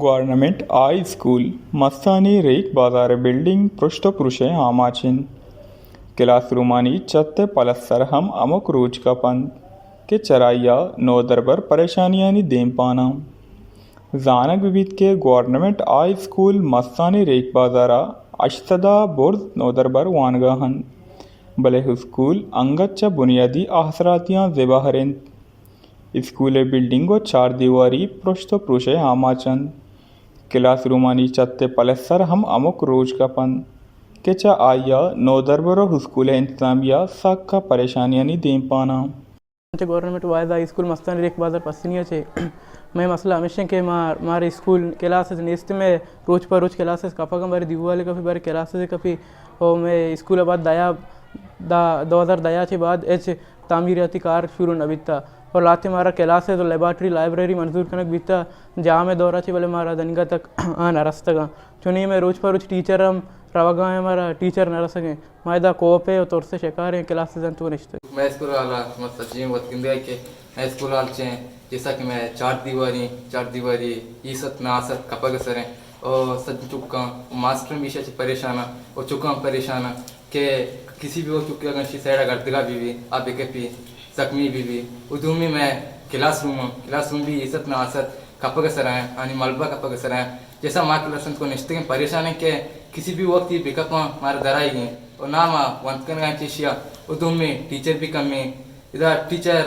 Government high school مستانی ریک بازار ءِ بلڈنگ پرشت ءُ پروش ءِ آماچ اِنت۔ کلاس رومانی چھت ءِ پلستر ہم ہمک روچ کپ اَنت کہ چرائی ءَ نودربر پریشانیانی دیمپان اَنت۔ زانگ بہ بیت کہ گورنمنٹ ہائی اسکول مستانی ریک بازار ءَ ہشت سد ءَ برز نودربر وانگ ءَ اَنت، بلے اسکول انگت چہ بنیادی آسراتیاں زبہر اِنت۔ اسکول ءِ بلڈنگ ءُ چاردیواری پرشت ءُ پروش ءِ آماچ اَنت۔ کلاس رومانی چھت ءِ پلستر ہم ہمک روچ کپ اَنت کہ چہ آئی ءَ نودربر ءُ اسکول ءِ انتظامیہ سک ءَ پریشانیانی دیمپان اَنت۔ چہ گورنمنٹ بوائز ہائی اسکول مستانی ریک بازار پسنی ءَ چہ مئے مسئلہ ہمیش اِنت کہ ما، مارا اسکول کلاسز نیست، مئے روچ پہ روچ کلاسز کپگ ءَ اَنت، برے دیوال کپی، برے کلاسز کپی۔ ءُ مئے اسکول ءَ بعد دہ ءَ، دہ، دو ہزار دہ ءَ چہ بعد ہچ تعمیراتی کار شروع نہ بیتا۔ ءُ لہتے مارا کلاسز ءُ لیبارٹری، لائبریری منظور کنگ بیتا۔ جام ءِ دور ءَ چہ بلے مارا دنیگا تک آ نہ رستگ اَنت۔ چونیں مئے روچ پہ روچ ٹیچر ہم روگ ءَ اَنت، مارا ٹیچر نہ رسگ ءَ اَنت۔ ما ادا کوپ ءُ ترس ءِ شکار ایں، کلاسز اَنت ءُ نشتگ۔ مئے اسکول ءِ حال ءَ ما سجیں وت گندگ ءَ کہ مئے اسکول ءِ حال چہ اِنت، جیسا کہ مئے چار دیواری، چار دیواری ایست نہ آست کپگ ءِ سر اِنت۔ ءُ سجیں چکاں، ماسٹر ہم ایشی ءَ چہ پریشان اَنت ءُ چکاں ہم پریشان اَنت کہ کسی بھی وقت چکے اگاں شی سائیڈ ءَ گردگا بہ بی، آ بہ کپی، زخمی بہ بی۔ ءُ دومی مئے کلاس روم اَنت، کلاس روم بھی ایست نہ آست کپگ ءِ سر ءَ اَنت، آنی ملبہ کپگ ءِ سر ءَ اَنت۔ جیسا ما کلاس اَنت کو نشتگیں پریشان ایں کہ کسی بھی وقت یہ بہ کپاں مارا درائیگی اَنت۔ ءُ نہ ما ونت کنگ ءَ ایں چہ ایشی ءَ۔ ءُ دومی ٹیچر بھی کمی۔ ادا ٹیچر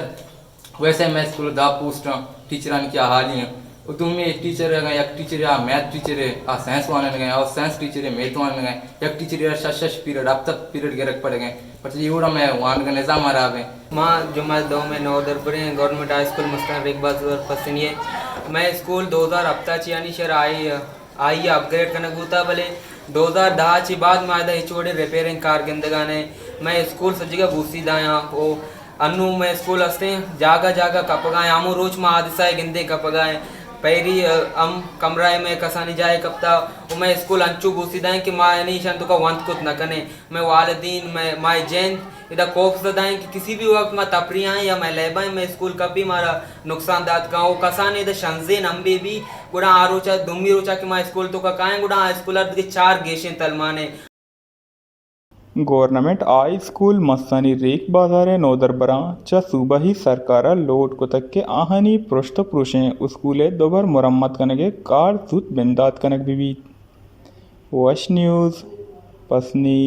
ویسے مئے اسکول ءَ دہ پوسٹ اَنت، ٹیچرانی کہ حالی اَنت۔ ءُ دومی ٹیچر اگاں یک ٹیچر یا میتھ ٹیچر اے، آ سائنس وانگ ءَ اِنت، ءُ سائنس ٹیچر اے میتھ وانگ ءَ اِنت۔ یک ٹیچر ءَ شش شش پیریڈ، ہپت ہپت پیریڈ گرگ پڑگ ءَ اِنت۔ پرچہ اے وڑا مئے وانگ ءِ نظام ءَ حراب اِنت۔ ما جمعہ دوم ءِ نودربر ایں، گورنمنٹ ہائی اسکول مستان ریک بازار پسنی ایں۔ مئے اسکول دو ہزار ہپت ءَ چہ یعنی شر آئی، آئی ءَ اپگریڈ کنگ بوتا، بلے دو ہزار دہ ءَ چہ بعد ما ادا ہچ وڑیں ریپیئرنگ کار گندگا نہ ایں۔ مئے اسکول سجگا بوسیدہ ایں ءُ انوں مئے اسکول ہستیں جاگہ جاگہ کپگا ایں۔ ہمو روچ ما حادثہ ءَ گندیں کپگا ایں۔ پیری، ءَ، ہم کمرہ ءَ مئے کسانیں جاہے کپتا ءُ مئے اسکول انچو بوسیدہ ایں کہ ما یعنی ایشان توکا ونت کت نہ کنیں۔ مئے والدین، مئے، مئے جند ادا خوف زدہ ایں کہ کسی بھی وقت ما تپریاں یا مئے لیباں مئے اسکول کپی مارا نقصان دات کن۔ ءُ کسانیں ادا شنزین ہم بہ بی، گڑا آ روچا، دومی روچا کہ ما اسکول توکا کائیں، گڑا آ اسکول ءَ دگہ چار گیشیں تلمانے۔ گورنمنٹ ہائی اسکول مستانی ریک بازار ءِ نودربراں چہ صوبائی سرکار ءَ لوٹ کتگ کہ آہانی پرشت ءُ پروشیں اسکول ءِ دوبر مرمت کنگ ءِ کار زوت بندات کنگ بہ بیت۔ وش نیوز، پسنی۔